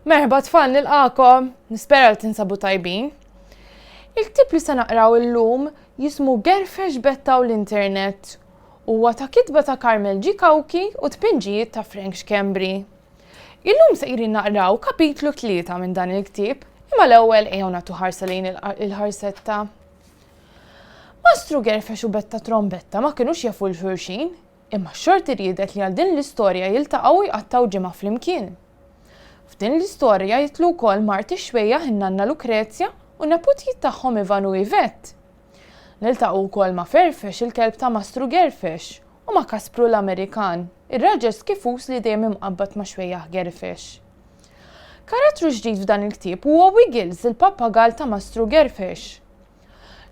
Merħba tfal nilqakom, nispera li tinsabu tajbin. Il-ktieb li se naqraw illum jismu Gerfex Betta u l-Internet. Huwa ta' kitba ta' Carmel G. Cauchi u tpinġijiet ta' Frank Schembri. Illum sejrin naqraw kapitlu 3 minn dan il-ktieb, imma l-ewwel ejjew nagħtu ħarsa lejn il-ħarsetta. Mastru Gerfex u Betta Trombetta ma kinux jafu 'l xulxin, Imma x-xorti riedet li għal din l-istorja jiltaqgħu u jqattgħu ġimgħa flimkien. F'din l-istorja jidħlu wkoll mart ix-xwejjaħ in-nanna Lukrezja u n-neputijiet tagħhom Ivan u Yvette. Niltaqgħu wkoll ma' Ferfex il-kelb ta' Mastru Gerfex u ma' Kaspru l-Amerikan, ir-raġel skifuż li dejjem imqabbad ma' xwejjaħ Gerfex. Karattru ġdid f'dan il-ktieb huwa Wiggles il-pappagall ta' Mastru Gerfex.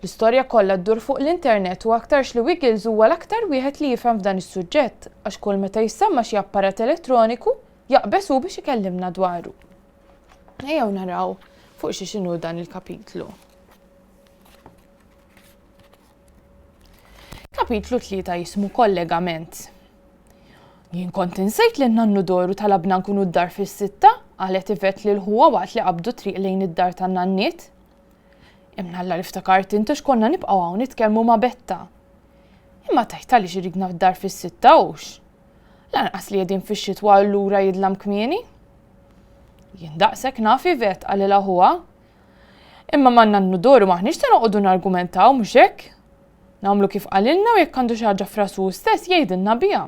L-istorja kollha ddur fuq l-internet u aktarx li Wiggles huwa l-aktar wieħed li jifhem f'dan is-suġġett għax kull meta jissemma xi apparat elettroniku, jaqbeż hu biex ikellimna dwaru. Ejjew naraw fuq xi x'inhu dan il-kapitlu. Kapitlu 3 jismu Kollegament. Jien kont insejt li n-nannu Doru talabna nkunu d-dar fis-sitta, qalet Yvette lil ħuha waqt li qabdu triq lejn id-dar tan-nanniet. Imnalla li ftakart int għax konna nibqgħu hawn nitkellmu ma' Betta. Imma tgħid għaliex iridna f'dar fis-sitta hux? Lanqas li qegħdin fix-xitwa allura jidlam kmieni. Jien daqshekk naf Ivet qalilha ħuha. Imma ma' nannu Doru maħniex se noqogħdu nargumentaw mhux hekk? Nagħmlu kif qalilna u jekk għandu xi ħaġa f'rasu stess jgħidilna biha.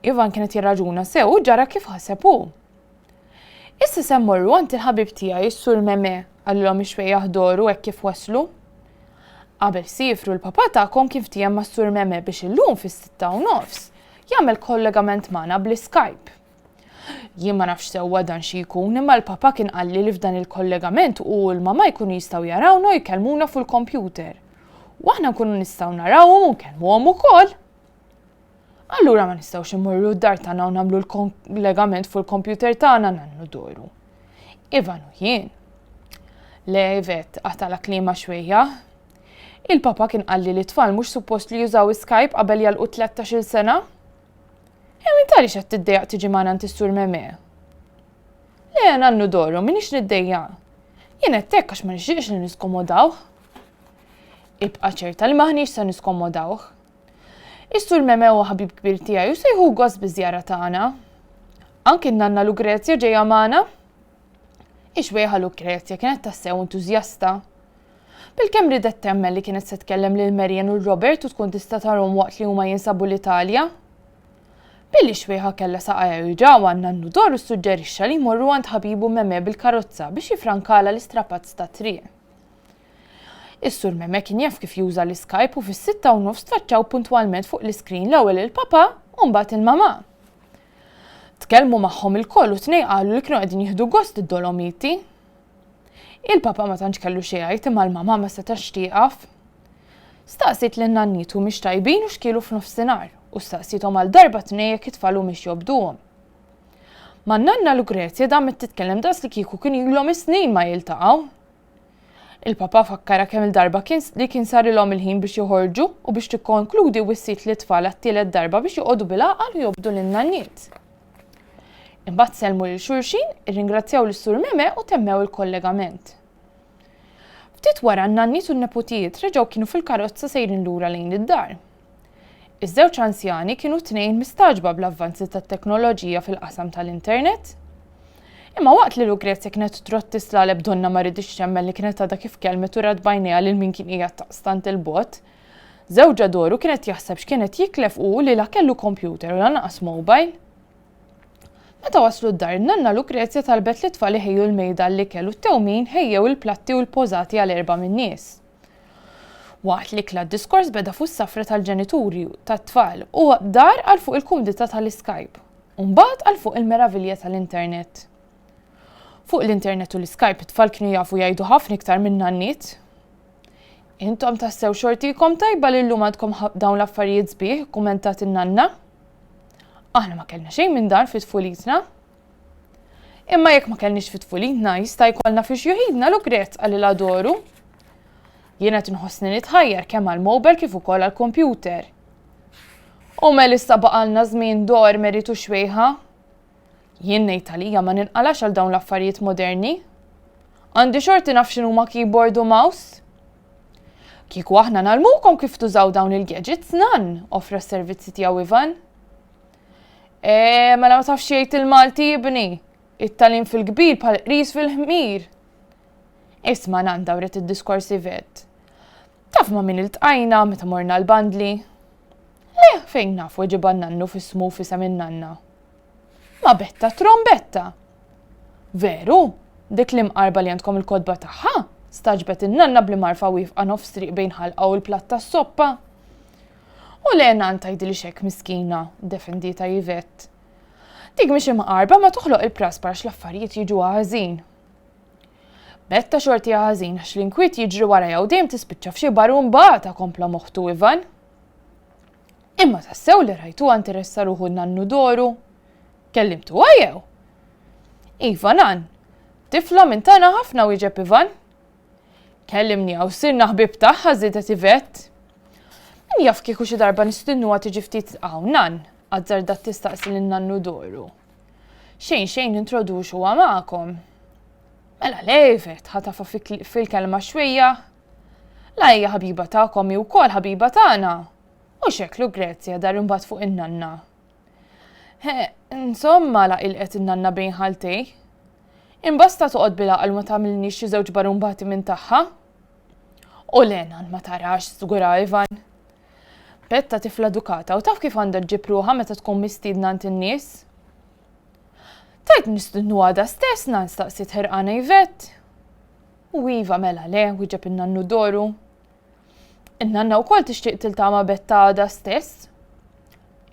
Ivan kienet jirraġuna sew u ġara kif ħaseb hu. Issa se mmorru għand il-ħabib tiegħi s-Sur Meme, qalilhom ix-xwejjaħ Doru hekk kif waslu. Qabel siefru l-papà tagħkom kien ftiehem mas-Sur Meme biex illum fis-6:30 jagħmel kollegament magħna bl-Skype. Jien ma nafx sewwa dan xi jkun imma l-papà kien qalli li f'dan il-kollegament hu u l-mamà jkunu jistgħu jarawna u jkellmuna fuq il-kompjuter. U aħna nkunu nistgħu narawhom u nkellmuhom ukoll. Allura ma nistgħux immorru d-dar tagħna u nagħmlu l-kollegament fuq il-kompjuter tagħna nannu Doru. Ivan u jien. Le, Ivet, qatala klima xwejja. Il-papa kien qalli li tfal mhux suppost li jużaw Skype qabel jalqu 13-il sena. Hemm int għaliex qed tiddejjaq tiġi magħna għand is-sur Meme? Le, nannu Doru, minix niddejjaq. Jien qed hekk għax ma nixtieqx li niskomodawh. Ibqa' ċerta li maħniex se niskomodawh. Is-Sur Meme huwa ħabib kbir tiegħi u se jieħu gost biż-żjara tagħna. Anki n-nanna Lugrezja ġejja magħna. Ix-xwejħa Lukrezja kienet tassew entużjasta. Bilkemm ridet temmen li kienet se tkellem lil Marian u Robert u tkun tista' tarhom waqt li huma jinsabu l-Italja. Billi x-xwejħa kellha saqajha juġgħuha, n-nannu Doru ssuġġerixxa li jmorru għand ħabibu Meme bil-karozza biex jiffrankalha l-istrapazz tat-triq. Is-Sur Meme kien jaf kif juża l-Skype u fis-6:30 tfaċċaw puntwalment fuq l-iskrin l-ewwel il-papà u mbagħad il-mamà. Tkellmu magħhom ilkoll u t-tnejn qalu li kienu qegħdin jieħdu gost id-Dolomiti. Il-papà ma tantx kellu xi jgħid imma l-mamà ma setax tieqaf. Staqsiet lin-nanniet humiex tajbin u x'kielu f'nofsinhar u staqsiethom għal darba tnejn jekk it-tfal humiex jobduhom. Man-nanna Lugrezja damet titkellem daqs li kieku kien ilhom is-snin ma jiltaqgħu. Il-Papa fakkarha kemm-il darba kien li kien sarilhom il-ħin biex joħorġu u biex tikkonkludi wissiet lit-tfal għat-tielet darba biex joqogħdu bil-għaqal u jobdu lin-nanniet. Imbagħad sellmu lil xulxin, irringrazzjaw lis-Sur Meme u temmew il-kollegament. Ftit wara n-nanniet u n-neputijiet reġgħu kienu fil-karozza sejrin lura lejn id-dar. Iż-żewġ anzjani kienu t-tnejn mistagħġba bl-avvanzi tat-teknoloġija fil-qasam tal-internet. Imma waqt li Lugrezja kienet trotti slaleb donnha ma riditx temmen li kienet għadha kif kellmet u rat b'għajnejha lil min kien qiegħed taqstant 'il bogħod, żewġha Doru kien qed jaħseb x'kien qed jiklef hu li la kellu kompjuter u lanqas mobile. Meta waslu d-dar, in-nanna Lukrezja talbet lit-tfal iħejju l-mejda għall-ikel u t-tewmin ħejjew il-platti u l-pożati għal erbgħa min-nies. Waqt l-ikla d-diskors beda fuq is-safra tal-ġenituri tat-tfal u dar għal fuq il-kumdità tal-Iskype u mbagħad għal fuq il-meravilja tal-internet. Fuq l-internet u l-Iskype it-tfal kienu jafu jgħidu ħafna iktar minn nanniet. Intom tassew xortikom tajba li llum għandkom dawn l-affarijiet sbieħ, ikkummentat in-nanna. Aħna ma kellna xejn minn dan fi tfulitna. Imma jekk ma kellniex fi tfulitna, jista' jkollna fi xjuħidna Lugret qalilha Doru. Jien qed inħossni nitħajjar kemm għall-mobile kif ukoll għall-kompjuter. U mel issa baqalna żmien dor meritu xwejħa. Jien ngħid għalija ma ninqalax għal dawn l-affarijiet moderni. Għandi xorti naf x'inhuma keyboard u mouse. Kieku aħna nagħlmukom kif tużaw dawn il-gadgets nan, offra s-servizzi tiegħu Ivan. E, mela ma tafx jgħid il-Malti ibni. It-talim fil-kbir bħal qris fil-ħmir. Isma' nan dawret id-diskors Yvette. Taf ma' min iltqajna meta morna l-bandli? Le, fejn naf weġibha n-nannu f'ismu u f'isem in-nanna. Ma' Betta Trombetta! Veru? Dik l-imqarba li għandkom il-kotba tagħha? Stagħġbet in-nanna bl-imgħarfa wieqfa nofs triq bejn ħalqha u l-platt tas-soppa. U le nan tgħidilix hekk miskina, ddefendietha Yvette. Dik mhix imqarba ma toħloq il-praspar għax l-affarijiet jiġuha ħażin. Betta xortiha ħażin għax l-inkwiet jiġri warajha u dejjem tispiċċa f'xi barumbata, kompla moħħtu Ivan. Imma tassew li rajtuha interessa ruħu n-nannu Doru? Kellimtuha jew? Iva nan. Tifla minn tagħna ħafna wieġeb Ivan. Kellimni u sirna ħbieb tagħha żiedet Yvette. Min jaf kieku xi darba nistinnuha tiġi ftit hawn nan, azzardat tistaqsi lin-nannu Doru. Xejn xejn nintroduċuha magħkom. Mela le Yvette, ħatafa fil-kelma xwejja. La hija ħabiba tagħkom hi wkoll ħabiba tagħna. U xeklu Grezja dar imbagħad fuq in-nanna. Insomma, la ilqet in-nanna bejn ħaltej. Imbasta toqgħod bil-għaqal ma tagħmilniex xi żewġ barumbati minn tagħha. U le nan ma tarax, żgura Ivan. Betta tifla dukata u taf kif għandha ġġib ruħha meta tkun mistiedna għand in-nies. Tajt nistidnu għada stess nan staqsiet ħerqana Yvette. U iva mela le, wieġeb in-nannu Doru. In-nanna wkoll tixtieq tiltaqa' ma' Betta għada stess.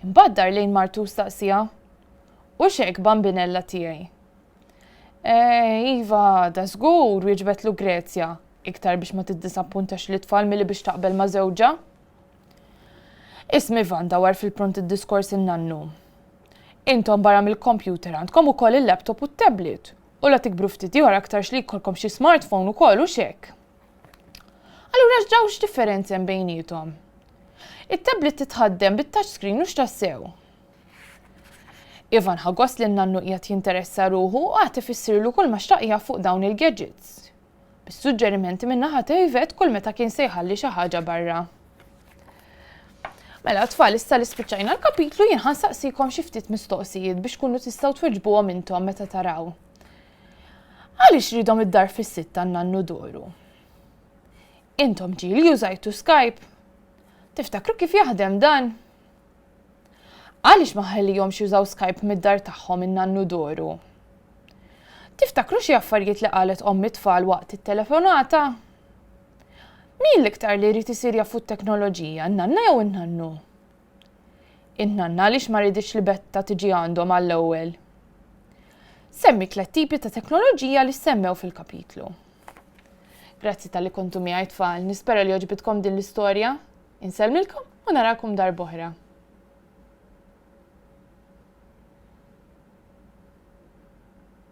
Imbagħad dar lejn martu u staqsiha, U x'hekk bambinella tiegħi? Eh, iva, da żgur, wieġbetlu Grezja, iktar biex ma tiddisappuntax lit-tfal milli biex taqbel ma' żewġha. Ismi Ivan dawar fil-pront id-diskors in-nannu. Intom barra mill-kompjuter għandkom ukoll il-laptop u t-tablet. U la tikbru ftit ieħor aktarx li jkollkom xi smartphone ukoll hux hekk? Allura x'daw x'differenzi hemm bejniethom? It-tablet titħaddem bit-touch screen hux tassew? Ivan ħa gost li n-nannu qiegħed jinteressa ruħu u qagħad ifissirlu kull ma xtaq jaf fuq dawn il-gadgets. Bis-suġġerimenti min-naħa ta' Yvette kull meta kien se jħalli xi ħaġa barra. Mela tfal issa li spiċċajna l-kapitlu jien ħa nsaqsikom xi ftit mistoqsijiet biex tkunu tistgħu twiġbuhom intom meta taraw. Għaliex ridhom id-dar fis-sitta n-nannu Doru? Intom ġieli użajtu Skype? Tiftakru kif jaħdem dan? Għaliex ma ħallihomx jużaw Skype mid-dar tagħhom in-nannu Doru? Tiftakru xi affarijiet li qalet omm it-tfal waqt it-telefonata? Min l-iktar li jrid isir jafu t-teknoloġija, n-nanna jew in-nannu? In-nanna għaliex ma riditx li Betta tiġi għandhom għall-ewwel? Semmi tlet tipi ta' teknoloġija li semmew fil-kapitlu. Grazzi talli kontu miegħi tfal, nispera li għoġbitkom din l-istorja. Insellmilkom u narakom darb'oħra.